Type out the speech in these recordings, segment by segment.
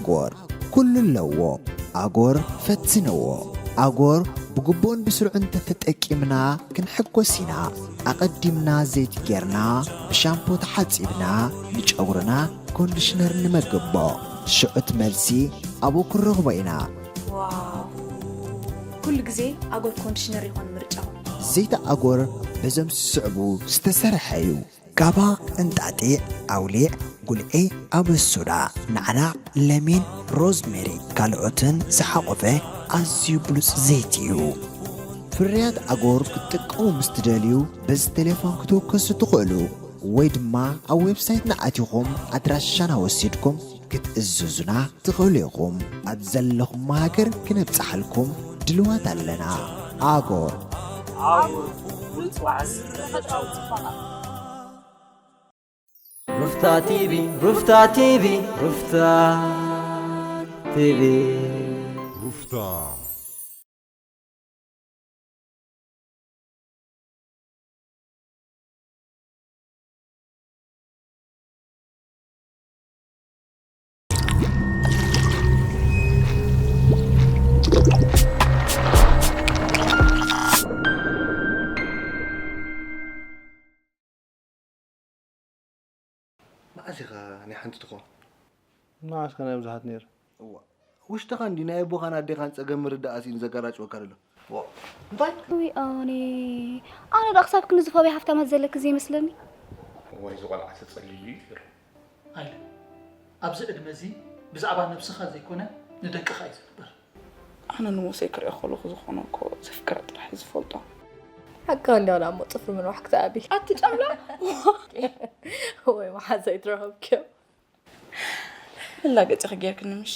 ኣጎር ኩሉ ኣለዎ። ኣጎር ፈትንዎ። ኣጎር ብግቡእን ብስሩዕን እንተተጠቂምና ክንሕጎስ ኢና። ኣቐዲምና ዘይቲ ጌርና ብሻምፖ ተሓጺብና ንጨጉርና ኮንዲሽነር ንመግቦ። ሽዑ እቲ መልሲ ኣብኡ ክንረኽቦ ኢና። ዋው! ኩሉ ግዜ ኣጎር ኮንዲሽነር ይኾን ምርጫኹም። ዘይቲ ኣጎር በዞም ዝስዕቡ ዝተሰርሐ እዩ። ጋባ፣ እንጣጢዕ፣ ኣውሊዕ፣ ጉልዒ፣ ኣበሱዳ፣ ናዕናዕ፣ ለሚን፣ ሮዝሜሪ ካልኦትን ዝሓቖፈ ኣዝዩ ብሉጽ ዘይቲ እዩ። ፍርያት ኣጎር ክትጥቀሙ ምስ ትደልዩ በዚ ቴሌፎን ክትውከሱ ትኽእሉ ወይ ድማ ኣብ ዌብሳይትና ኣቲኹም ኣድራሻና ወሲድኩም ክትእዝዙና ትኽእሉ ኢኹም። ኣብ ዘለኹም ሃገር ክነብጽሓልኩም ድልዋት ኣለና። ኣጎር። ኣጎር፣ ብሉጽ ዋዕዝ ተፈጥሮኣዊ ጽባቐ። ሩፍታ ቲቪ፣ ሩፍታ ቲቪ፣ ሩፍታ ቲቪ። ሩፍታ። መዓስ ኢኻ ናይ ሓንቲ ትኾን? መዓስ ከ ናይ ብዙሓት ነይረ? እዋ፣ ውሽጥኻ እንዲ ናይ ኣቦኻን ኣዴኻን ጸገም ምርዳእ ኣስኢኑ ዘጋራጭወካ ዘሎ። ዋ፣ እንታይ? ውይ፣ ኣነ፣ ኣነ ዶ ክሳብ ክንዚ ፎብያ ሃፍታማት ዘለኪ ዘይመስለኒ? እዋይ፣ እዚ ቆልዓ ተጸሊሉ እዩ ነይሩ። ኣይለ፣ ኣብዚ ዕድመ እዚ ብዛዕባ ነብስኻ ዘይኮነ ንደቅኻ እዩ ዝንበር። ኣነ ንሙሴ ክሪኦ ከለኹ ዝኾነ እኮ ዘፍቅራ ጥራሕ እዩ ዝፈልጦ። ሓቅኻ እንድያ፣ ወላ እሞ ጽፍሪ ምንዋሕ ክትኣቢ። ኣቲ ጫምላ! ወይ መሓዛ ይትረኸብክዮ። መላገጺ ጌርክኒ ምሽ?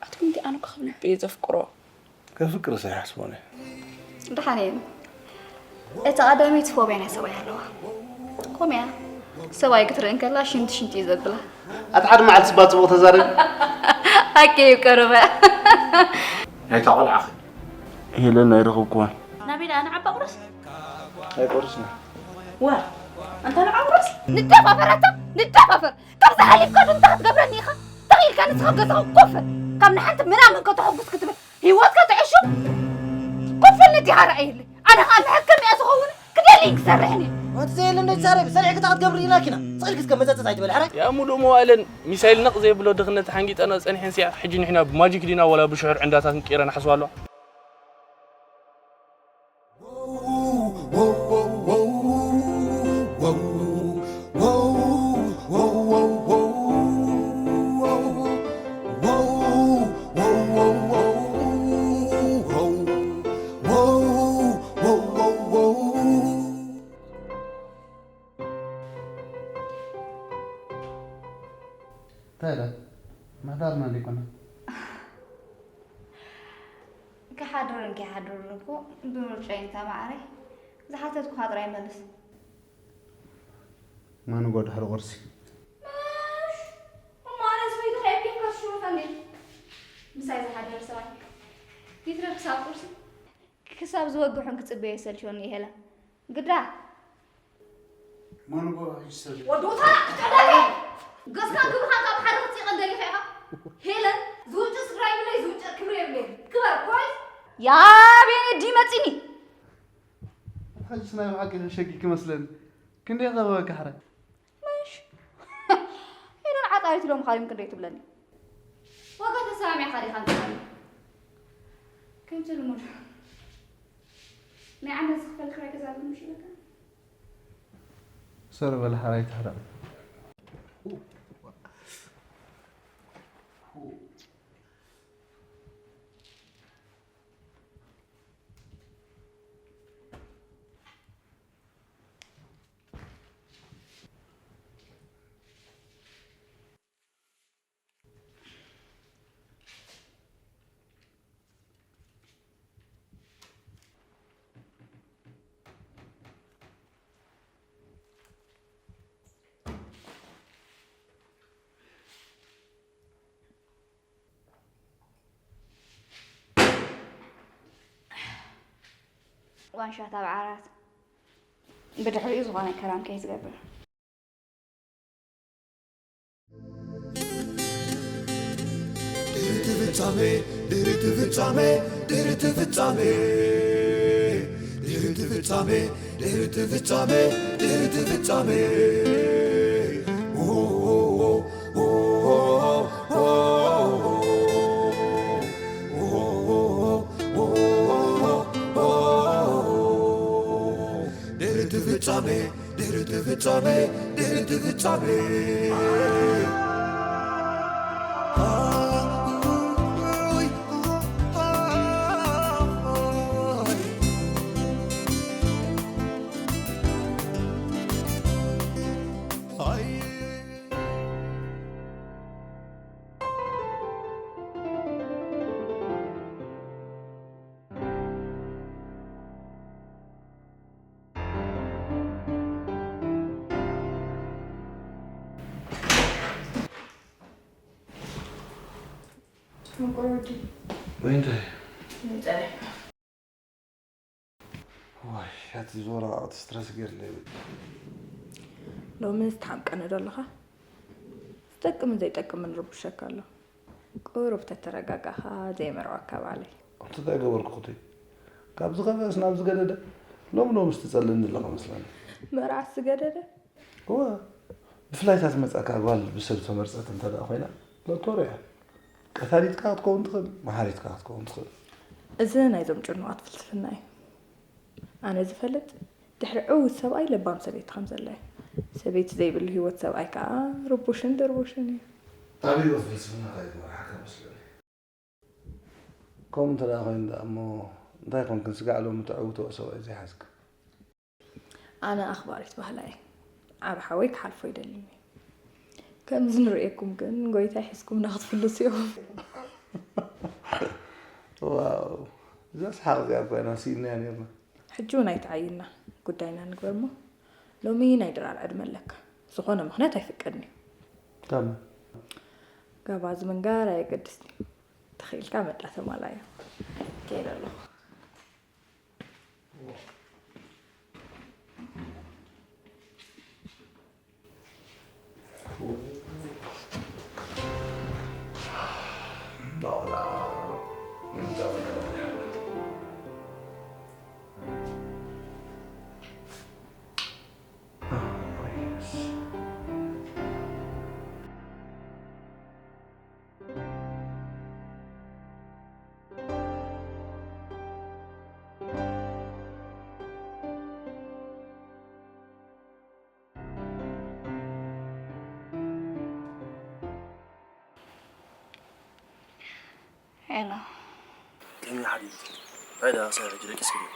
ኣቲ ከምቲ ኣነ እኮ ካብ ልቢ እየ ዘፍቅሮ። ከፍቅርስ ኣይሓስቦን እየ። ደሓን እየ። እታ ቀዳመይቲ ፎብያ ናይ ሰብኣይ ኣለዋ። ከምኡ እያ። ሰብኣይ ክትርኢ እንከላ ሽንቲ ሽንቲ እዩ ዘብላ። ኣቲ ሓደ መዓልቲ ስባት ጽቡቕ ተዛረቢ። ሓቂ እዩ ቀረበ። ናይታ ቆልዓ ኸ? ሄለን ኣይረኸብኩዋን። ናበይ ደኣ ንዓባ ቁርስ? ኣይቆርስና። ዋ፣ ኣንታ ንዓ ቁርስ? ንደፋፈር ኣታ፣ ንደፋፈር። ካብዚ ሓሊፍካ ዶ እንታይ ክትገብረኒ ኢኻ? ተኺኢልካ ንስኻ ኣብ ገዛኻ ኮፍ በል። ካብ ንሓንቲ ምናምን ከተሐጉስ ክትብል ህይወትካ ተዕሹ? ኮፍ በል ነዲኻ ርኣየለይ። ኣነ ኸኣ መሐከሚ እየ ዝኸውን፣ ክደሊ ክሰርሕን እየ። ኣቲ ዘየለ እንዶ ይትዛረቢ፣ ሰሪሕኪ እንታይ ክትገብሪ ኢልናኪ ኢና? ስቕ ኢልኪ እስከ መጸጸጽ ኣይትበሊ፣ ሕራይ? ያ ሙሉእ መዋእለን ሚሳይል ነቕ ዘይብሎ ድኽነት ሓንጊጠና ጸኒሐን ሲያ፣ ሕጂ ንሕና ብማጂክ ዲና ወላ ብሽሑር ዕንዳታት ንቅይረ ንሓስባ ኣለዋ? እንታይ ኢለ? ምሕዳርና እንዲኮነ። ክሓድርን ከይሓድርን እኮ ብምርጫ እዩ እንታ መዓረይ። ዝሓተትኩኻ ጥራይ መልስ። ማንጎ ድሕሪ ቁርሲ። ማሽ! እሞ ኣነ ሰበይቱ ከየብኪ ከሽወፈኒ። ምሳይ ዝሓደር ሰብኣይ። ይትረፍ ክሳብ ቁርሲ። ክሳብ ዝወግሑን ክጽበዮ ይሰልችወኒ እዩ ሄለን። ግዳ ማንጎ ሕጂ ሰብ ወዶታ ክትዕዳለ ገዝካ ክብኻ ካብ ሓደ ክትሲቐን ደሊኻ ኢኻ። ሄለን ዝውጭ ስድራ የብለይ፣ ዝውጭ ክብሪ የብለይ። ክበር ኮይስ። ያ ቤኔዲ መጺኒ። ሕጅስ ናይ ብሓቂ ሸጊ ክመስለኒ። ክንደይ ኸበበካ ሕራይ? ምሽ። ሄለን ዓጣሪት ሎም ኻሊም ክንደይ ትብለኒ? ዋጋ ተሰማሚዕኻ ዲኻ ንትብለኒ? ከምቲ ልሙድ። ናይ ዓመት ዝኽፈል ክራይ ገዛ ግን ምሽ ኢለካ? ሰር በል ሓራይ ትሕረቕ። ዋንሻት ኣብ ዓራት ብድሕሪኡ ዝኾነ ከራም ከይትገብር። ፍጻሜ ድርት ፍጻሜ ድርት ፍጻሜ ድርት ፍጻሜ ድርት ፍጻሜ ድርት ፍጻሜ ድርት ፍጻሜ ድርት ፍጻሜ ድርት ፍጻሜ ምቁር ወዲ ወይ እንታይ ንጸሪሕካ ዋይ ኣቲ ዞራ ኣቲ ስትረስ ገርለ ሎሚ ዝተሓምቀኒ ዶ ኣለኻ? ዝጠቅምን ዘይጠቅምን ርቡሸካ ኣሎ። ቁሩብ ተተረጋጋኻ ዘይመርዖካ ባለይ። ኣቲ እንታይ ገበርኩ ክትይ ካብ ዝኸፍአስ ናብ ዝገደደ ሎም ሎም ስትጸልኒ ኣለኻ መስለኒ። መርዓስ ዝገደደ እወ ብፍላይ እታ ትመጻካ ጓል ብሰብ ተመርጸት እንተ ደኣ ኮይና ሎቶሪ እያ። ቀታሊትካ ክትከውን ትኽእል፣ መሓሪትካ ክትከውን ትኽእል። እዚ ናይዞም ጭኑቓት ፍልስፍና እዩ። ኣነ ዝፈልጥ ድሕሪ ዕዉት ሰብኣይ ለባም ሰበይቲ ከም ዘላ እዩ። ሰበይቲ ዘይብሉ ህይወት ሰብኣይ ከኣ ርቡሽን ድርቡሽን እዩ። ኣብ ህይወት ፍልስፍናኻ እዩ ዝመርሓካ መስለኒ። ከምኡ እንተ ደኣ ኮይኑ ደኣ እሞ እንታይ ኮንክን ስጋዕ ሎሚ ተዕውትኦ ሰብኣይ ዘይሓዝካ? ኣነ ኣኽባሪት ባህላ እየ። ዓቢ ሓወይ ክሓልፎ ኣይደልን እየ። ከምዚ ንርእየኩም ግን ጎይታይ ሒዝኩምና ክትፍልሱ ኢኹም። ዋው እዛ ሰሓቕ እዚኣ እኮ ኢና ስኢንናያ ኔርና። ሕጂ እውን ኣይተዓይና ጉዳይና ንግበር እሞ ሎሚ ናይ ድራር ዕድመ ኣለካ። ዝኾነ ምኽንያት ኣይፍቀድን እዩ። ታም ገባዚ ምንጋር ኣየገድስን እዩ። ተኽኢልካ መዳ ተማላዮ። ከይደ ኣለኹ። ሄሎ። ከመይ ሓዲርኪ? እንታይ ደኣ ክሳብ ሕጂ ደቂስኪ ድዩ?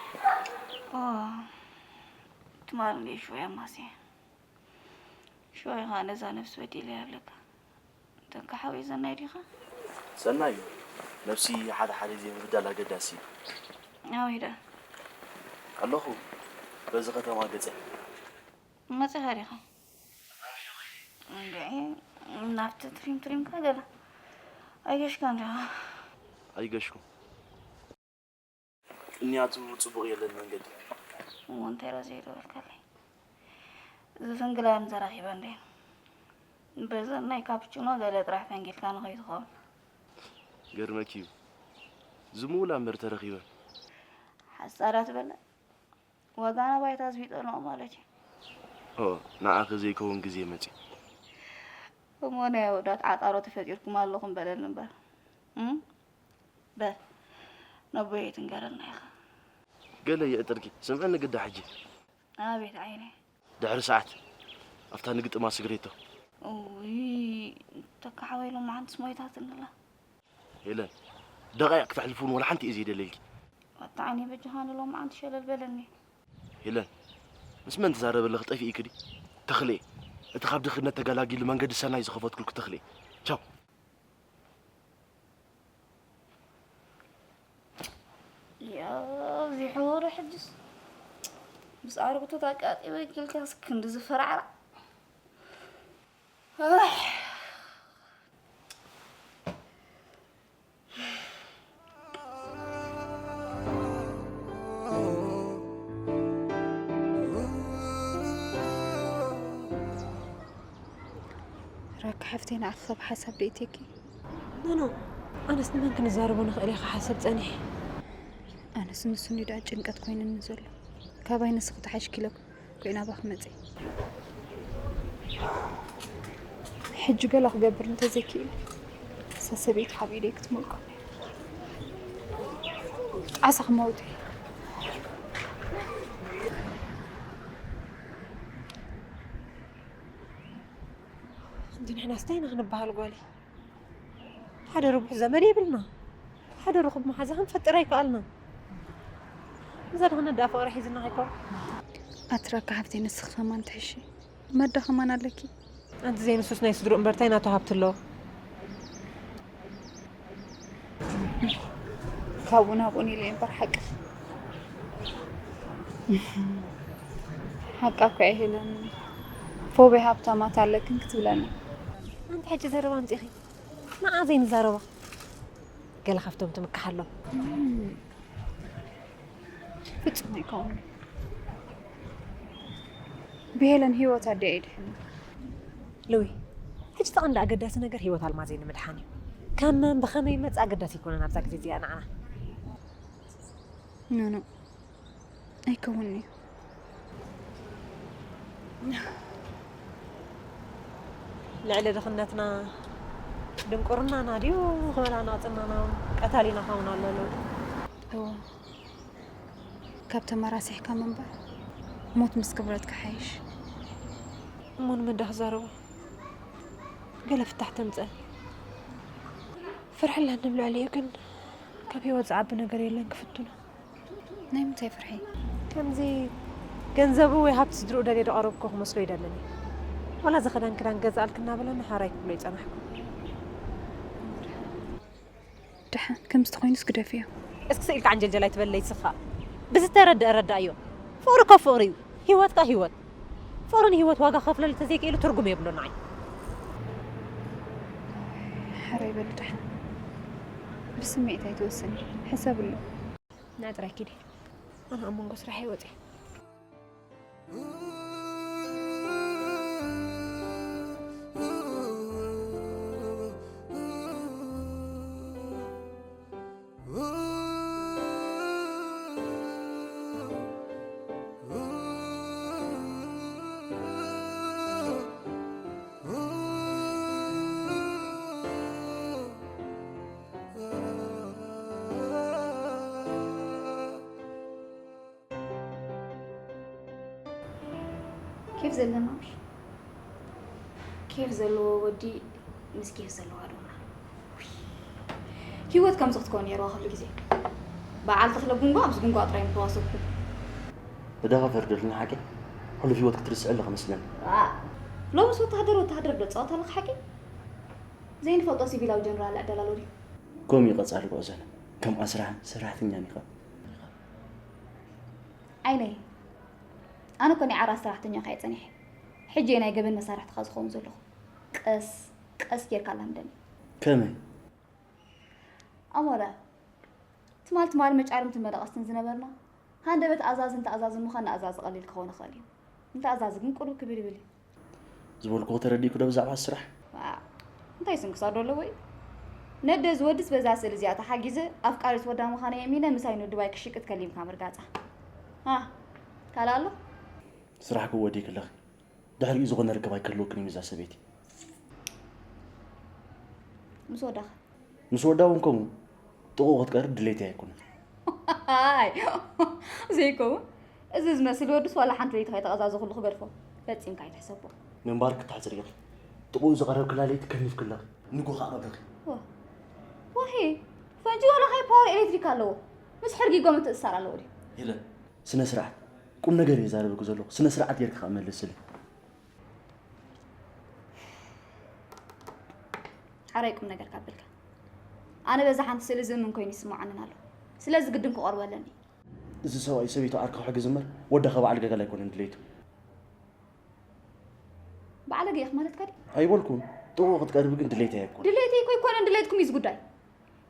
ትማል እንድየ ሽወይ ኣማስየ። ሽወይ ኸኣ ነዛ ነፍሲ በዲለያ ኣለካ። ተንካ ሓወይ ዘናይ ዲኻ? ሰናይ እዩ። ነብሲ ሓደ ሓደ ግዜ ምብዳል ኣገዳሲ እዩ። ኣበይ ደኣ? ኣለኹ በዚ ከተማ ገጸ። መጺኻ ዲኻ? እንድዒ ናብቲ ትሪም ትሪምካ ገለ ኣይገሽካን ዲኻ? ኣይገሽኩን። ቅንያቱ ጽቡቕ የለን መንገዲ። እሞ እንታይ ረዘይ ዝበልካለይ? ዝፍንግላ እንጀራ ሂባ እንዴ? በዘን ናይ ካፕቹኖ ገለ ጥራሕ ፈንጊልካ ንኸይትኸውን። ገርመኪ እዩ። ዝምውላ እምበር ተረኺበን። ሓሳዳ ትበለ። ዋጋና ባይታ ዝቢጠልኦ ማለት እዩ። ኦ፣ ንዓኺ ዘይከውን ግዜ መጺኡ። እሞ ናይ ኣወዳት ዓጣሮ ተፈጢርኩም ኣለኹም በለኒ እምበር። እም? በል፣ ነቦይ ኣይትንገረና ኢኻ። ገለ የዕጥርኪ፣ ስምዕኒ ግዳ ሕጂ። ኣቤት ዓይነይ። ድሕሪ ሰዓት ኣብታ ንግጥማ ስግሬቶ። እውይ፣ ተካ ሓወይ ሎማዓንትስ ሞይታትኒ ኣላ። ሄለን፣ ደቓይቕ ክተሕልፉ እውን ወላ ሓንቲ እየ ዘይደልየልኪ። ኣታ ዓይነይ በጃኻ ንሎማዓንቲ ሸለል በለኒ። ሄለን፣ ምስ መን ትዛረቢ ኣለኺ? ጠፊእኪ ድዩ? ተኽሌ፣ እቲ ካብ ድኽነት ተገላጊሉ መንገዲ ሰናይ ዝኸፈትኩልኪ ተኽሌ። ቻው። ያው እዚ ሕወረ ሕጅስ ምስ ኣርብቶት ኣቃጢበ ኪልካስ ክንዲ ዝፈራዕራ ራካ ሓፍተይ ንዓኺ ካብ ሓሳብ ደይተኪ ኖኖ ኣነስ ንመን ክንዛረቦ ንኽእል ኢኻ ሓሰብ ጸኒሐ። ኣነስ ንሱ እንዲ ደኣ ጭንቀት ኮይኑኒ ዘሎ። ካባይ ንስኺ ተሓሽኪ ኢለ ኮይና ኣባኺ መጺእ። ሕጂ ገለ ክገብር እንተዘይክኢለ፣ እዛ ሰበይቲ ካብ ኢደይ ክትመልቆ። ዓሳ ክመውት እየ። እንዲ ንሕናስ እንታይ ኢና ክንበሃል ጓለይ? ሓደ ርቡሕ ዘመድ የብልና። ሓደ ርኹብ መሓዛ ክንፈጥር ኣይከኣልና። እዛ ድኽነት ደኣ ፍቕሪ ሒዝና ኣይኮን። ኣትራካ ሓፍተይ ንስኺ ከማን ትሕሺ። መዳ ከማን ኣለኪ። ኣንቲ ዘይንሱስ ናይ ስድሩ እምበር እንታይ ናቱ ሃብቲ ኣለዎ? ካብኡ ናብኡን ኢለ እምበር ሓቂ። ሓቃ እኮ እያ ሄለን። ፎቤ ሃብታማት ኣለክን ክትብለና። ኣንቲ ሕጂ ዘረባ ኣምጺኺ። ንዓ ዘይንዛረባ። ገለ ካብቶም ትምክሓሎም። ፍጹም ኣይከውንን። ብሄለን ህይወት ኣደይ ኣይድሕንን። ልዊ፣ ሕጂ እቲ ቀንዲ ኣገዳሲ ነገር ህይወት ኣልማዘይ ንምድሓን እዩ። ካብ መን ብኸመይ ይመጽእ ኣገዳሲ ኣይኮነን ኣብዛ ግዜ እዚኣ ንዓና። ኖ፣ ኖ። ኣይከውንን እዩ። ልዕሊ ድኽነትና ድንቁርናና ድዩ ክበላ ናቕጽናና እውን ቀታሊና ኸውን ኣሎ። እዎ፣ ካብ ተመራሲሕካ ምንባር ሞት ምስ ክብረትካ ሓይሽ። እሞ ንመን ዳ ክዛረቦ? ገለ ፍታሕ ተምጽእ። ፍርሒ ኣለኒ ኣብ ልዕሊኡ፣ ግን ካብ ህይወት ዝዓቢ ነገር የለን ክፍትኖ። ናይ ምንታይ ፍርሒ? ከምዚ ገንዘቡ ወይ ሃብቲ ስድርኡ ደልየ ዝቐረብኩ ክመስሎ ይደልን እዩ። ዋላ እዚ ክዳን ክዳን ገዛእልክ እናበለኒ ሓራይ ክብሎ ይጸናሕኩ። ደሓን ከምዚ ተኾይኑስ ግደፍዮ። እስኪ ስኢልካ ዓንጀልጀል ኣይትበለይ ስኻ። ብዝተረድአ ረዳእዮ። ፍቕሪ እኮ ፍቕሪ እዩ። ህይወት ከ ህይወት። ፍቕሪ ንህይወት ዋጋ ክኸፍለሉ እንተዘይክኢሉ ትርጉም የብሉን ንዓይ። ሓራይ በሊ ደሓን። ብስምዒት ኣይትወስኒ። ሕሰብሉ። ንዓ ጥራይ ኪዲ። ኣነ ኣብ መንጎ ስራሐይ ወጺኤ። ኬፍ ዘለና ምሽ? ኬፍ ዘለዎ ወዲ ምስ ኬፍ ዘለዋ ዶና። ህይወት ከምዚ ክትከውን ነይርዋ ኩሉ ግዜ። በዓል ተኽለ ጉንጓ ምስ ጉንጓ ጥራይ ምተዋሰብኩ። እዳ ፈርደልና ሓቂ? ሕሉፍ ህይወት ክትርስዕ ኣለኻ መስለኒ። ኣ፣ ሎምስ ወተሃደር ወተሃደር ዶ ጻወት ኣለኻ ሓቂ? ዘይንፈልጦ ሲቪላዊ ጀነራል ዕደል ኣሎ ድዩ? ከምኡ እዩ ቀጻሊ ጉዕዞና። ከም ኣስራሕን ሰራሕተኛን ኢኻ። ዓይነይ፣ ኣነ እኮ ናይ ዓራት ሰራሕተኛኻ እየ ጸኒሐ። ሕጂ እየ ናይ ገበን መሳርሕትኻ ዝኸውን ዘለኹ። ቀስ ቀስ ጌርካ ኣላምደኒ። ከመይ? ኣሞራ፣ ትማል ትማል መጫርምትን መደቐስትን ዝነበርና፣ ሃንደበት ኣዛዝን ተኣዛዝን ምዃን ንኣዛዚ ቀሊል ክኸውን ይኽእል እዩ። ንተኣዛዚ ግን ቅሩብ ክብድ ይብል እዩ። ዝበልኩ ተረዲእኩ ዶ ብዛዕባ ስራሕ? ዋእ፣ እንታይ ስንክሳር ዶ ኣለዎ እዩ? ነደ ዝወድስ በዛ ስእሊ እዚኣ ተሓጊዘ ኣፍቃሪት ወዳ ምዃነይ ኣሚነ ምሳይ ንዱባይ ክሽቅጥ ከሊምካ ምርጋጻ። ሃ፣ ካልእ ኣሎ? ስራሕ ክወዲ ከለኺ ድሕሪኡ ዝኾነ ርክብ ኣይክህልወክን እዩ ምስዛ ሰበይቲ። ምስ ወዳኸ? ምስ ወዳ እውን ከምኡ ጥቕኡ ክትቀርብ ድሌተይ ኣይኮነን። ኣይ፣ ዘይከውን። እዚ ዝመስል ወድስ ዋላ ሓንቲ ለይቲ ከይተቐዛዘኹሉ ክገድፎ። ፈጺምካ ኣይትሕሰቦ። ምንባር ክተሕጽሪ ኢኺ። ጥቕኡ ዝቐረብክላ ለይቲ ከኒፍኪ ኣለኺ። ንግሆ ከኣ ቀብርኺ። ዋ-፣ ዋሄ፣ ፈንጂ ዋላ ከይ ፓወር ኤሌክትሪክ ኣለዎ። ምስ ሕርጊጎ ምትእስሳር ኣለዎ ድዩ? ሄለን፣ ስነ ስርዓት። ቁም ነገር እየ ዛረበኪ ዘለኹ። ስነ ስርዓት ጌርኪ ከኣ መልስለይ። ሓራይ ቁም ነገር ካብ በልካ። ኣነ በዛ ሓንቲ ስእሊ ዝእምን ኮይኑ ይስምዓንን ኣሎ። ስለዚ ግድን ክቐርቦ ኣለኒ። እዚ ሰብኣይ ሰበይቱ ዓርኪ ክሕግዝ እምበር ወዳ ካብ ዓልጋጋል ኣይኮነን ድሌቱ። ብዓለገ ኢኽ ማለትካ ድዩ? ኣይበልኩን። ጥቕኡ ክትቀርቢ ግን ድሌተይ ኣይኮነን። ድሌተይ እኮ ኣይኮነን ድሌትኩም እዩ እዚ ጉዳይ።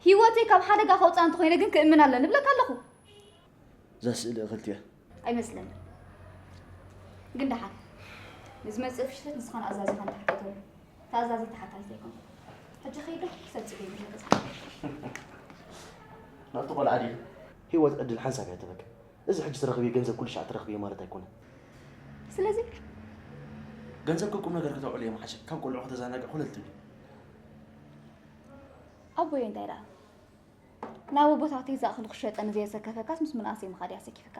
ህይወተይ ካብ ሓደጋ ከውፅኣ እንተኾይነ ግን ክእምን ኣለኒ እብለካ ኣለኹ። እዛ ስእሊ እኽልቲ እያ። ኣይመስለንን። ግን ደሓን ንዝመጽእ ፍሽለት ንስኻን ኣዛዚኻን ተሓተተሉ። ተኣዛዚ ተሓታቲ ዘይኮንኩ። ሕጂ ከይዶ ሰብ ጽገይ ብለገጽ። ኣድዩ፣ ህይወት ዕድል ሓንሳብ እያ ትበካ። እዚ ሕጂ ትረኽብዮ ገንዘብ ኩሉ ሻዕ ትረኽብዮ ማለት ኣይኮነን። ስለዚ ገንዘብ ከቁም ነገር ከተውዕልዮ መሓሸ፣ ካብ ቆልዑ ከተዘናግዕ ኮለል ትብል። ኣቦይ እንታይ ደኣ? ናብ ኣቦታተይ ዝኣኽል ክሸጠኒ ዘየሰከፈካስ ምስ ምንኣሰይ ምኻድ እያ ሰኪፍካ።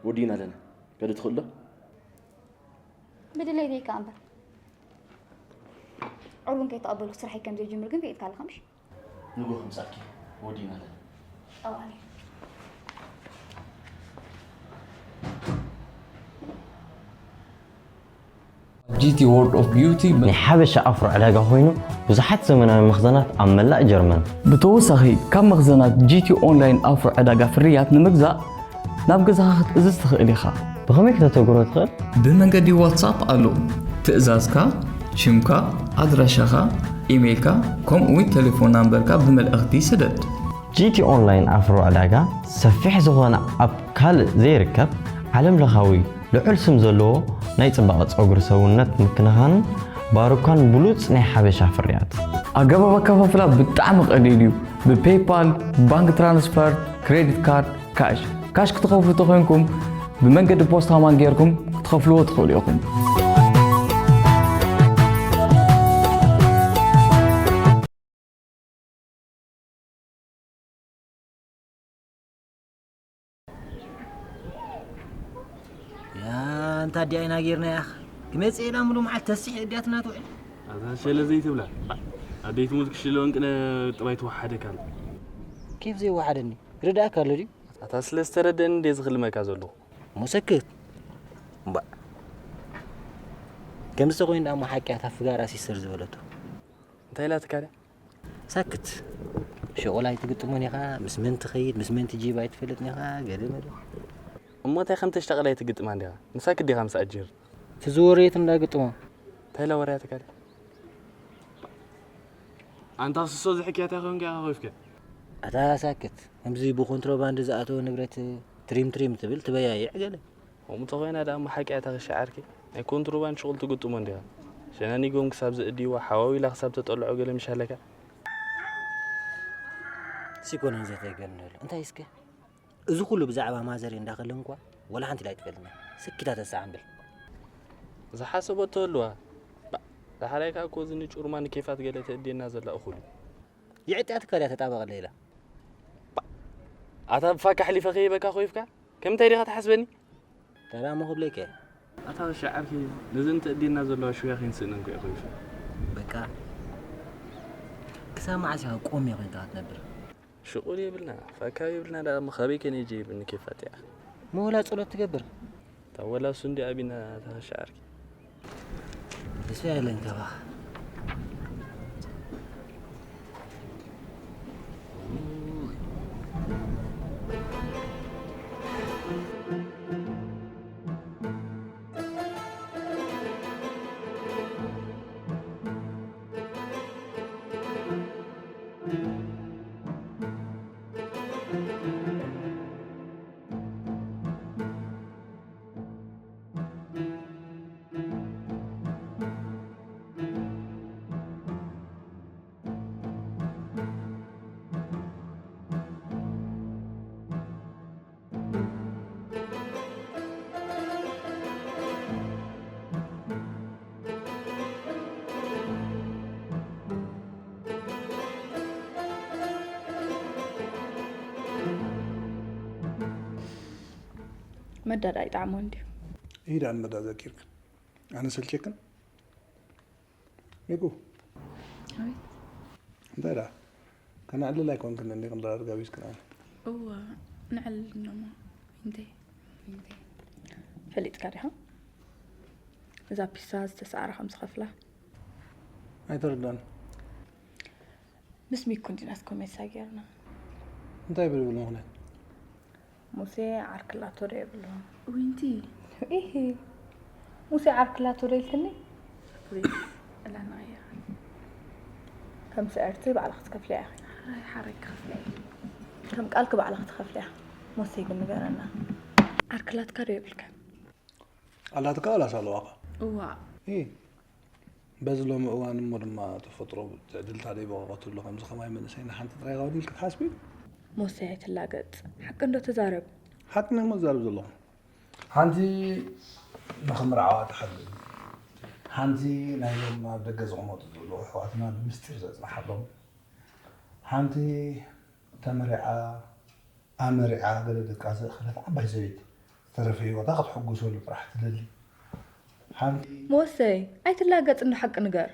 ወዲእና ኣለና። ከደ ትኽእል ዶ? ብድሌተይ ከኣ እምበር። ዕርቡን ከይተቐበልኩ ስርሐይ ከም ዘይጅምር ግን ከኢድካ ኣለኻ ምሽ? ንግሆ ክምጻእኪ ወዲእና ኣለና። ጠዋሊ። ጂ ቲ World of Beauty ናይ ሓበሻ ኣፍሮ ዕዳጋ ኮይኑ ብዙሓት ዘመናዊ መኽዘናት ኣብ መላእ ጀርመን። ብተወሳኺ ካብ መኽዘናት ጂ ቲ ኦንላይን ኣፍሮ ዕዳጋ ፍርያት ንምግዛእ ናብ ገዛኻ ክትእዝዝ ትኽእል ኢኻ። ብኸመይ ከተተግብሮ ትኽእል? ብመንገዲ ዋትሳፕ ኣሎ። ትእዛዝካ፣ ሽምካ፣ ኣድራሻኻ፣ ኢሜይልካ፣ ከምኡ'ውን ቴሌፎን ናምበርካ ብመልእኽቲ ስደድ። ጂ ቲ ኦንላይን ኣፍሮ ዕዳጋ ሰፊሕ ዝኾነ ኣብ ካልእ ዘይርከብ ዓለም ለኻዊ ልዑል ስም ዘለዎ ናይ ጽባቐ ጸጉሪ ሰውነት ምክንኻንን ባሩካን ብሉጽ ናይ ሓበሻ ፍርያት። ኣገባብ ኣከፋፍላ ብጣዕሚ ቀሊል እዩ። ብፔይፓል፣ ባንክ ትራንስፈር፣ ክሬዲት ካርድ፣ ካሽ። ካሽ ክትኸፍሉ ተኾይንኩም ብመንገዲ ፖስታ ማን ጌርኩም ክትኸፍልዎ ትኽእሉ ኢኹም። ያ እንታ ኣዲኣ ኢና ጌርና ያኽ ክመጽእ ኢላ ምሉ መዓልቲ ተስሕ እዲያትና ትውዕል። ኣታ ሸለ ዘይትብላ ኣደይ ትሙት ክሽለወን ቅነ ጥባይ ትወሓደካ ኣሎ። ኬፍ ዘይወሓደኒ ርዳእካ ኣሎ ድዩ? ኣታ ስለ ዝተረደአኒ እንደ ዝኽልመካ ዘለኹ። እሞ ሰክት እምባእ ከምዚ ተኾይኑ ደኣ እሞ ሓቂ እያ እታ ፍጋራ ሲስተር ዝበለቶ። እንታይ ኢላትካ ድያ? ሳክት ሸቑል ኣይትግጥሞን ኢኻ፣ ምስ መን ትኸይድ ምስ መን ትጂብ ኣይትፈልጥን ኢኻ፣ ገለ መለ። እሞ እንታይ ከም ተሽታቕል ኣይትግጥማን ዲኻ? ንሳ ክዲኻ ምስ ኣጅር። ትዝወርየት እንዳግጥሞ። እንታይ ኢላ ወርያትካ ድያ? ኣንታ ስሶ ዝሕክያ እንታይ ኮንካ ኢኻ ኮፍከ? ኣታ ሳክት፣ ከምዚ ብኮንትሮባንድ ዝኣተወ ንብረት ትሪም ትሪም ትብል ትበያይዕ ገለ። ከምኡ ተኾይና ደኣ እሞ ሓቂ እያ እታ ክሻ ዓርኪ። ናይ ኮንትሮባንድ ሽቑል ትግጥሞ እንዲኻ። ሸነኒጎም ክሳብ ዘእድይዋ፣ ሓዋዊላ ክሳብ ተጠልዖ ገለ ምሽ ኣለካ። ሲኮነን ዘተገንል እንታይ እስከ? እዚ ኩሉ ብዛዕባ ማዘር እንዳኸለንኳ ወላ ሓንቲ ኣይትፈልጥን እያ። ስኪታ ተሳዕ እምብል። ዝሓሰቦ ተህልዋ። ባእ፣ ዳሕራይ ከኣ እኮ እዚ ንጩርማ ንኬፋት ገለ ተእድየና ዘላ እኹል እዩ። የዕጥያትካ ድያ ተጣበቐለይ ኢላ። ኣታ ብፋካ ኣሕሊፈ ከይበካ ኮይፍካ ከምንታይ ዲኻ ትሓስበኒ? ተራ እሞ ክብለይከ። ኣታ ክሻ ዓርኪ ነዘን ተእድየና ዘለዋ ሽውያ ከይንስእነን እኮ እየ ኮይፈ። በቃ ክሳብ መዓስ ኢኻ ቆምያ ኮይንካ ክትነብር? ሽቑል የብልና ፋካ የብልና ደኣ እሞ ካበይ ከነይ ጀይብኒ ኬፋት እያ። እሞ ወላ ጸሎት ትገብር? እታ ወላ እሱ እንዲ ኣቢና እታ ክሻ ዓርኪ። ተስፋ የለን ካባኻ። መዳ ደኣ ይጥዓሞ እንድዩ። ኢዳ ንመዳ ዘኪርክን ኣነ ሰልቸክን ሚኩ። ኣቤት። እንታይ ደኣ ከነዕልል ኣይኮንክን እንዲ ከም ደራር ጋቢዝክን ኣነ። እወ ንዕልል እኖሞ። ዊንተይ። ዊንተይ። ፈሊጥካ ዲኻ? እዛ ፒሳ ዝተሰዓረ ከም ዝኸፍላ። ኣይተረዳን። ምስ ሚኩ እንዲና እስኮ ሜሳ ጌርና። እንታይ ብልብል ምኽንያት? ሙሴ ዓርኪ ኣላቶ ዶ የብሉን? ዊንቲ። ኢሂ። ሙሴ ዓርኪ ኣላቶ ዶ ኢልክኒ? ፕሊስ ዕላና እያ። ከም ስዕርቲ ባዕልኺ ትከፍልያ ኢኺ። ሓራይ ሓራይ ክኸፍላ እየ። ከም ቃልኪ ባዕልኺ ትኸፍልያ። ሙሴ ግን ንገረና። ዓርኪ ኣላትካ ዶ የብልካን? ኣላትካ ዋላስ ኣለዋኻ? እዋ። ኢሂ። በዚ ሎሚ እዋን እሞ ድማ ተፈጥሮ ትዕድልታ ደይበቐቐትሉ ከምዚ ከማይ መንእሰይ ንሓንቲ ጥራይ ጋውዲል ክትሓስቢ? ሞሰይ ኣይትላገጽ፣ ሓቂ እንዶ ተዛረብ። ሓቂ ናይ ሞ ዝዛረብ ዘለኹ። ሓንቲ ንኽምርዓዋ ትሓልም፣ ሓንቲ ናይዞም ኣብ ደገ ዝቕመጡ ዘለዉ ኣሕዋትና ብምስጢር ዘጽንሓሎም፣ ሓንቲ ተመሪዓ ኣመሪዓ ገለ ደቃ ዘእኸለት ዓባይ ሰበይቲ ዝተረፈ ህይወታ ክትሕጉሰሉ ጥራሕ ትደሊ ሓንቲ ሞሰይ ኣይትላገጽ፣ እንዶ ሓቂ ንገር።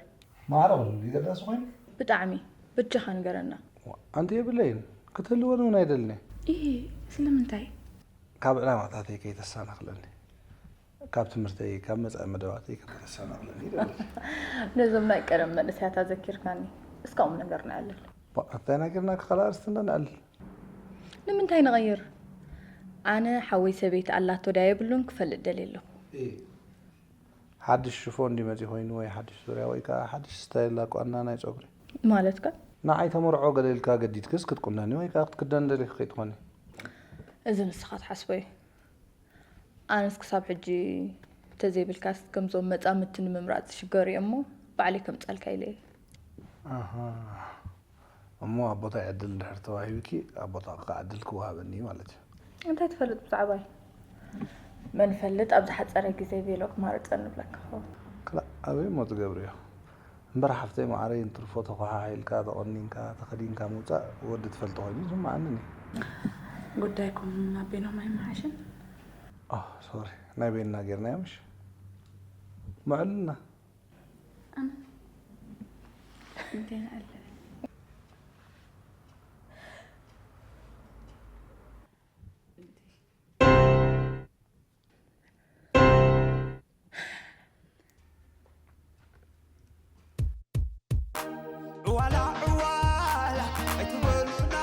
ማዕረ ክልሉ ይገዳሲ ኮይኑ ብጣዕሚ በጃኻ ንገረና። ኣንቲ የብለይን ክትህልወን እውን ኣይደልነ ኢሂ ስለምንታይ? ካብ ዕላማታተይ ከይተሰናኽለኒ ካብ ትምህርተይ ካብ መጻኢ መደባተይ ከይተሰናኽለኒ ይደሊ ነዞም ናይ ቀደም መንእሰያት ኣዘኪርካኒ እስካኦም ነገር ንዕልል። እንታይ ነገርና ክኸላ ኣርስትና ንዕልል ንምንታይ ንቐይር? ኣነ ሓወይ ሰበይቲ ኣላቶ ድያ የብሉን ክፈልጥ ደልየ ኣለኹ። ሓድሽ ሽፎን እንዲ መፂ ኮይኑ ወይ ሓድሽ ዙርያ ወይ ከዓ ሓድሽ ስታይል ኣቋና ናይ ፀጉሪ ማለትካ? ንዓይ ተመርዖ ገለ ኢልካ ገዲድክስ ክትቁነኒ ወይ ከዓ ክትክደን ደሊኺ ከይትኾኒ። እዚ ንስኻ ትሓስቦ እዩ። ኣነስ ክሳብ ሕጂ ተዘይብልካስ ከምዞም መፃምድቲ ንምምራፅ ዝሽገሩ እዮም እሞ ባዕለይ ከምፃልካ ኢለ እየ። ኣሃ እሞ ኣቦታይ ዕድል እንድሕር ተዋሂብኪ ኣቦታኺ ከዓ ዕድል ክወሃበኒ እዩ ማለት እዩ። እንታይ ትፈልጥ ብዛዕባይ? መን ይፈልጥ ኣብ ዝሓፀረ ግዜ ቬሎ ክማርፀኒ ይብለካ ክኸውን። ክላእ ኣበይ እሞ ትገብርዮ። እምበር ሓፍተይ መዓረይ እንትርፎ ተኳሓሒልካ ተቖኒንካ ተኸዲንካ ምውፃእ ወዲ ትፈልጦ ኮይኑ ይስምዓኒ እኔ። ጉዳይኩም ኣቤኖም ኣይመሓሽን? ኦህ ሶሪ ናይ ቤንና ጌርናዮ ምሽ? ምዕሉልና። ኣነ እንዴ ንዕልል ዕዋላ ዕዋላ ኣይትበሉና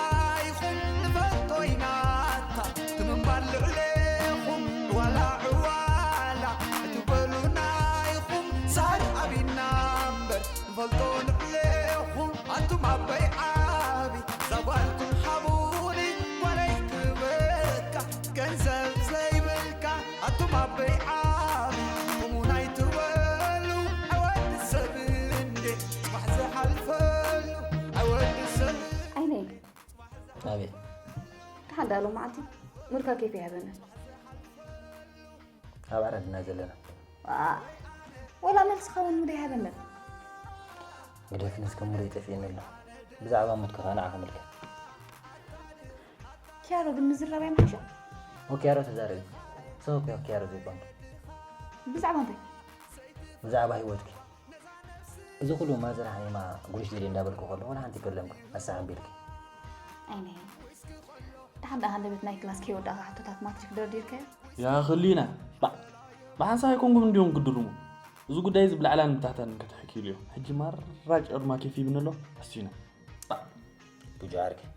ኢኹም ንፈልጦ ኢናታ እቲ ምንባር ልዕሌኹም ዕዋላ ዕዋላ ኣይትበሉና ኢኹም ሳር ኣቢና እምበር ንፈልጦ ልዕሌኹም ኣቱም ኣበይ ዓቢ ዛጓልኩም ሃቡኒ ጓለይ ክበካ ገንዘብ ዘይብልካ ኣቱም ኣበይ ዓቢ እሙን ኣይትበሉ ኣይወዲ ሰብ እንዴ ጽባሕ ዝሓልፈሉ ኣይወዲ ሰብ ዓይነይ ኣቤት ደሓን ዳሎ መዓልቲ ሙድካ ኬፍ ይሃበኒ ኣብ ዓረድና ዘለና ዋ፣ ወላ መልስኻ እውን ሙድ ይሃበኒ ግደፍኒ እስከ ሙደይ ጠፊእኒ ኣሎ ብዛዕባ ሙድካ ከዓ ንዓኻ ምልከት ኪያሮ ግን ምዝራብ ኣይምሓሾ ኦኪያሮ ተዛረቢ ሰው እኮ ኪያሮ ዘይኮንኪ ብዛዕባ እንታይ ብዛዕባ ህይወትኪ እዚ ኩሉ ማዘር ሓሚማ ጉርሽ ደልየ እንዳበልኩ ከሎ ወላ ሓንቲ ከለምኩ ኣሳሓንቢልኪ ኣይነ ደሓን ደኣ ሃንደበት ናይ ክላስ ከይወዳእካ ሕቶታት ማትሪክ ደርዲርካዮ ያ ክሊና ባዕ ብሓንሳብ ኣይኮንኩም እንዲዮም ግድሩሙ እዚ ጉዳይ እዚ ብላዕላን ብታሕታን ከተሕኪሉ እዮም ሕጂ ማራ ጨርማ ኬፍ ይብኒ ኣሎ ኣስቲና ባዕ ቡጆ ዓርከይ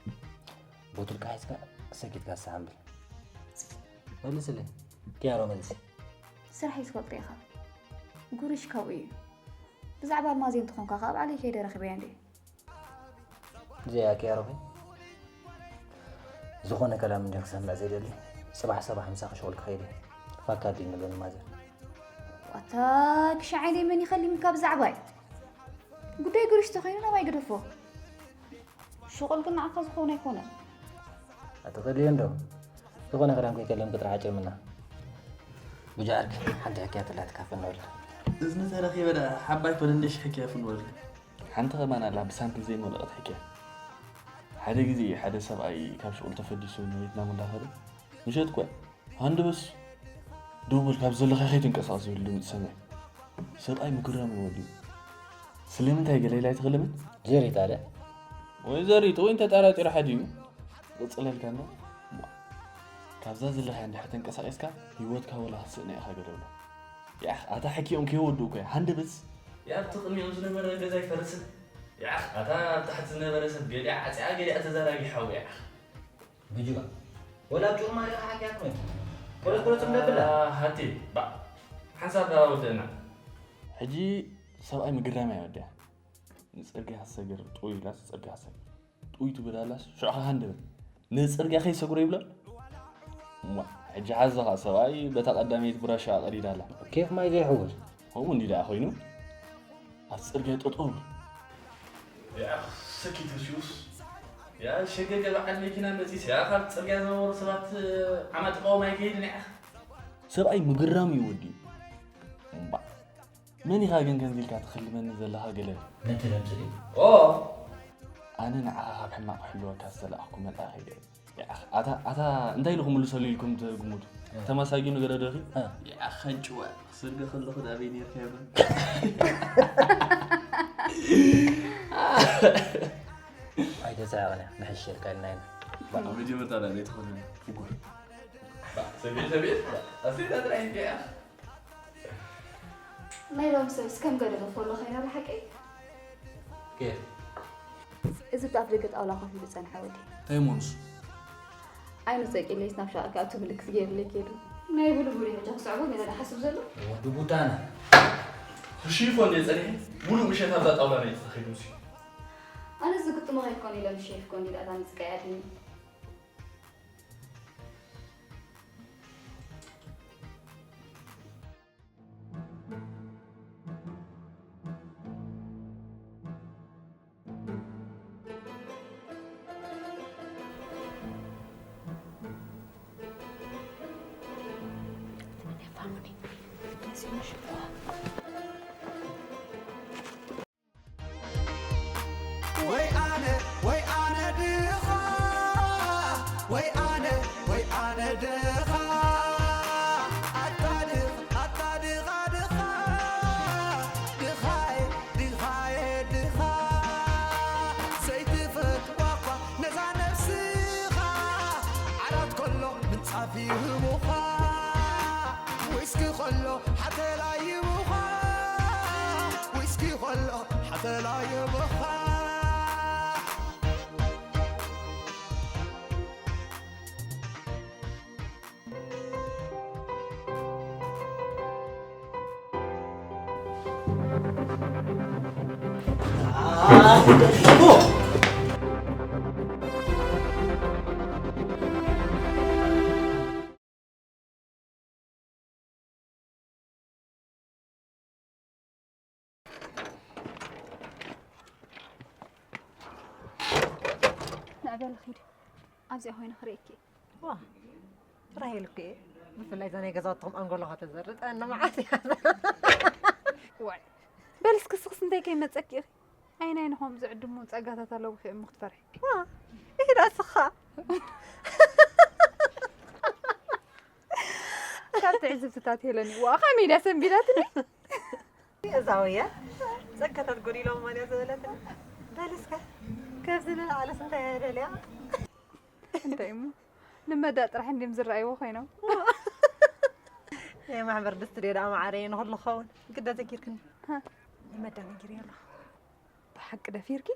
ቦትልካ ሒዝካ ሰኪትካ ኣሳሓንብል መልስለይ ኪያሮ መልሲ ስራሕ ይትፈልጦ ኢኻ ጉርሽ ካብኡ እዩ ብዛዕባ ኣልማዝ እንተኾንካ ካብ ዓለይ ከይደ ረኺበያ እንደ እዚኣ ኪያሮ ግን ዝኾነ ከላም እንደ ክሰምዕ ዘይደሊ ጽባሕ ሰባሕ ምሳኺ ሽቁል ክኸይድ እየ ፋካ ዲን ንበኒ ማዘር ዋታ ክሻዓይነይ መን ይኸሊምካ ብዛዕባይ ጉዳይ ጉርሽ ተኾይኑ ናባይ ግደፎ ሽቁል ግን ንዓኻ ዝኾነ ኣይኮነን ኣትኸልዮ እንዶ ዝኾነ ክዳን ከይከለም ቅጥሪ ሓጭር ምና ብጃርክ ሓንቲ ሕክያ ተላትካ ፈነወላ እዝኒ ተረኺበ ደኣ ሓባይ ፈለንደሽ ሕክያ ፍንወል ሓንቲ ኸማን ኣላ ብሳንቲም ዘይመለቐት ሕክያ ሓደ ግዜ ሓደ ሰብኣይ ካብ ሽቁል ተፈዲሱ ንቤትና እንዳኸደ ምሸት ኮ ሃንደበስ ደው በል ካብ ዘለኻ ከይትንቀሳቐስ ዝብል ድምፂ ሰምዐ ሰብኣይ ምግራም ይወድዩ ስለምንታይ ገለ ኢላ ኣይትኽልምን ዘሪጣ ደ ወይ ዘሪጡ ወይ እንተጠራጢሩ ሓዲኡ ይቕፅለልካ እንዶ እሞ ካብዛ ዘለኻያ እንድሕር ተንቀሳቒስካ ህይወትካ ወላ ክትስእና ኢኻ ገለ ብሎ ያኽ ኣታ ሕኪኦም ከይወድኡ እኮ ሃንደበስ ያብቲ ቅድሚኦም ዝነበረ ገዛ ይፈርስን ያኽ ኣታ ኣብ ታሕቲ ዝነበረ ሰብ ገሊኣ ዓፂኣ ገሊኣ ተዘራጊሓ ያኽ ብጅባ ወላ ጩማ ዲኻ ሓኪያት መን ቁረጽ ቁረጽ እንደብላ ሃቲ ባ ሓንሳብ ወደና ሕጂ ሰብኣይ ምግዳም ኣይወድያ ንጽርግያ ክትሰግር ጥውይ ኢላስ ጽርግያ ክትሰግር ጥውይ ትብል ኣላስ ሽዑ ኸዓ እንድብል ንጽርግያ ከይሰግሮ ይብሎ እሞ ሕጂ ሓዚ ኸዓ ሰብኣይ በታ ቀዳመይቲ ብራሻ ቀዲዳ ኣላ ኬፍ ማይ ዘይሕውስ ከምኡ እንዲ ደኣ ኮይኑ ኣብ ጽርግያ ጠጠው። ያ፣ ሰኪት ሲዩስ። ያ፣ ሸገገ በዓል መኪና መጺስ፣ ያ፣ ካብ ጽርግያ ዝነበሩ ሰባት ዓማጥቆም ኣይከይድን፣ ያ። ሰብኣይ ምግራም እዩ ወዲ። እምባ። መን ኢኻ ግን ከምዚ ኢልካ ትኽልመኒ ዘለኻ ገለ? ነቲ ለምጽ ድዩ? ኦ! ኣነ ንዓኻ ካብ ሕማቕ ክሕልወካ ዝተላእኽኩ መልኣኽ እየ። ያኽ፣ ኣታ፣ ኣታ እንታይ ኢሉ ክምልሰሉ ኢልኩም ትግምቱ? እ። ተማሳጊኑ ገለ ዶ ኢኺ? እ። ያኽ፣ ከንጭዋ፣ ክስርገ ከለኹ ናበይ ነይርካ ይብል። ኣይተዘዓቕነ፣ ንሕሸልካ ኢልና ኢና። ባ፣ መጀመርታ ናበይ ትኾኑ? ፍጉር። ባ፣ ሰቤት፣ ሰቤት፣ ባ፣ ኣሰይታ ጥራይ እንዲያ። ናይ ሎም ሰብስ ከም ገለ ገፎ ኣሎ ኸይና ብሓቂ? ኬፍ? እዚ ብኣፍ ደገ ጣውላ ኮፍ ኢሉ ዝጸንሐ ወዲ። እንታይ እሞ ንሱ? ዓይኑ ጸቂለይስ ናብ ሻቕ ክኣቱ ምልክት ገይሩለይ ከይዱ። ናይ ብሉ ብሉ ሕጂ ክስዕቦ ገለ ዝሓስብ ዘሎ? ወዲ ቡዳና። ክሽይፎ እንደ ጸኒሐ፣ ሙሉእ ምሸት ኣብዛ ጣውላ ናይ ተተኺሉ ሲ። ኣነ እዚ ግጥሞ ከይኮን ኢለ ምሸት ኮን ኢለ ኣታ ምጽቃይ ኣድኒ። ወይ ኣነ ወይ ኣነ ድኻ፣ ወይ ኣነ ወይ ኣነ ድኻ፣ ኣታ ድኻ፣ ኣታ ድኻ፣ ድኻ፣ ድኻየ፣ ድኻየ፣ ድኻ፣ ዘይትፈትዋ እኳ ነዛ ነብስኻ፣ ዓራት ከሎ ምንጻፍ ይህቡኻ፣ ዊስኪ ከሎ ሓተላ ይህቡኻ፣ ዊስኪ ከሎ ሓተላ ይህቡኻ። ንዕበል ኺድ ኣብዚኣ ኮይነ ክርእየኪ። ዋ፣ ራሄል እኮ እየ። ብፍላይ እዛ ናይ ገዛውትኹም ኣንጎሎኻ ተዘርጠ፣ እነ መዓት እያ። ዋይ፣ በል እስኪ ስኽስ እንታይ ከይመጸኪ ኢኺ? ኣይናይ ንኸም ዝዕድሙ ጸጋታት ኣለውኺ እሞ ክትፈርሒ። ዋ፣ ይሄዳ ስኻ። ካብ ትዕዝብትታት ሄለኒ፣ ዋ፣ ከመይ ኢላ ሰንቢዳትኒ? እዛ ወያ ጸጋታት ጎዲሎም ማን እያ ዝበለትኒ? በል እስከ፣ ካብዚ ንላዕለስ እንታይ እያ ደልያ? እንታይ እሞ ንመዳ ጥራሕ እንድዮም ዝረኣይዎ ኮይኖም። ናይ ማሕበር ድስትድዮ ደኣ መዓረየ ንኹሉ ክኸውን ግዳ ዘጊርክኒ። ሃ። ንመዳ ነጊረዮ ኣለኹ። ብሓቂ ደፊርኪ?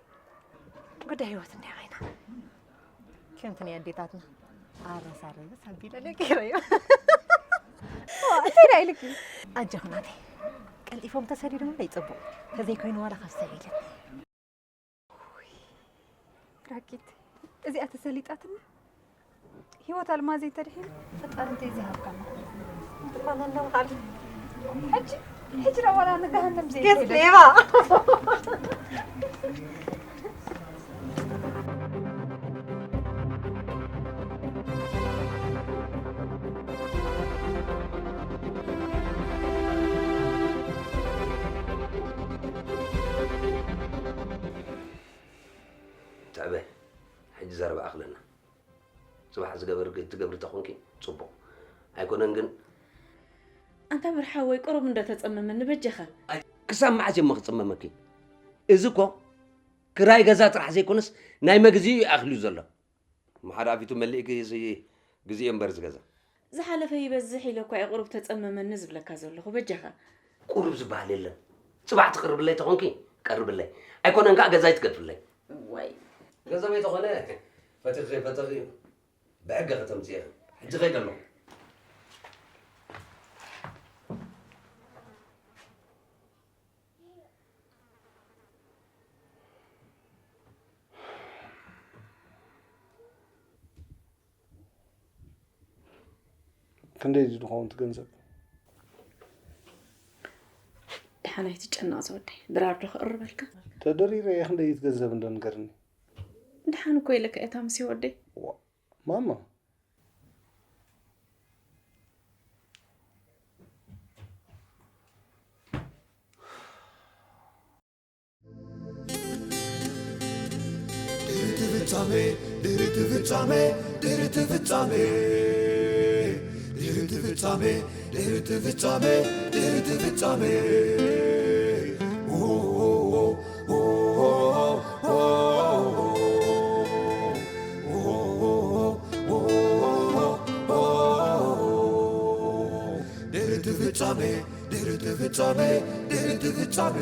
ጉዳይ ህይወት እንድያ ኮይና። ከምቲ ናይ ኣዴታትና ኣረሳረስ ኣቢለ ነጊረዮ። ዋ፣ እንታይ ደኣ ኢልኪ? ኣጆኺ ናተይ። ቀልጢፎም ተሰዲዶም ደይ ጽቡቕ። ተዘይኮይኑ ዋላ ካብ ሰብ ኢለኒ። ራኪት፣ እዚኣ ተሰሊጣትኒ። ህይወት ኣልማዘይ ተድሒን ፈጣሪ እንታይ ዘይሃብካና። ዝኾነ እንደምኻል። ሕጂ፣ ሕጂ ደኣ ዋላ ንገሃነም ገጽ ዘይከይደ። ሌባ። ትዕበ፣ ሕጂ ዘረባ ኣኽለና። ጽባሕ ዝገበር ትገብሪ ተኾንኪ ጽቡቕ። ኣይኮነን ግን ኣንታ ብርሓወይ፣ ቁሩብ እንዶ ተጸመመኒ በጃኻ። ኣይ፣ ክሳብ መዓስ እየ እሞ ክጽመመኪ? እዚ እኮ ክራይ ገዛ ጥራሕ ዘይኮነስ ናይ መግዝኢ እዩ ኣኽልዩ ዘሎ። እሞ ሓደ ኣፊቱ መሊእኪ እዚ ግዜ እምበር ዝገዛ። ዝሓለፈ ይበዝሕ ኢለ እኳ እየ ቁሩብ ተጸመመኒ ዝብለካ ዘለኹ፣ በጃኻ። ቁሩብ ዝበሃል የለን። ጽባሕ ትቕርብለይ ተኾንኪ ቀርብለይ። ኣይኮነን ከኣ ገዛይ ትገድፍለይ። ዋይ። ገንዘበይ ተኾነ ፈቲኺ ፈተኺ ብሕጊ ከተምጽኢ ኢኺ። ሕጂ ከይደ ኣለኹ። ክንደይ ድዩ ዝኸውን እቲ ገንዘብ? ደሓ ኣናይ ትጨነቕ ዝወደይ። ድራር ዶ ክቕርበልካ? ተደሪረ እየ ክንደይ እዩ ገንዘብ እንዶ ንገርኒ። ድሓን እኮ ኢለካ እየ ታምሲ ወደይ። ማማ ድሕሪ እቲ ፍጻሜ ድሕሪ እቲ ፍጻሜ ድሕሪ እቲ ፍጻሜ ድሕሪ እቲ ፍጻሜ ድሕሪ እቲ ፍጻሜ ድሕሪ እቲ ፍጻሜ ድሕሪ እቲ ፍጻሜ ድሕሪ እቲ ፍጻሜ ድሕሪ እቲ ፍጻሜ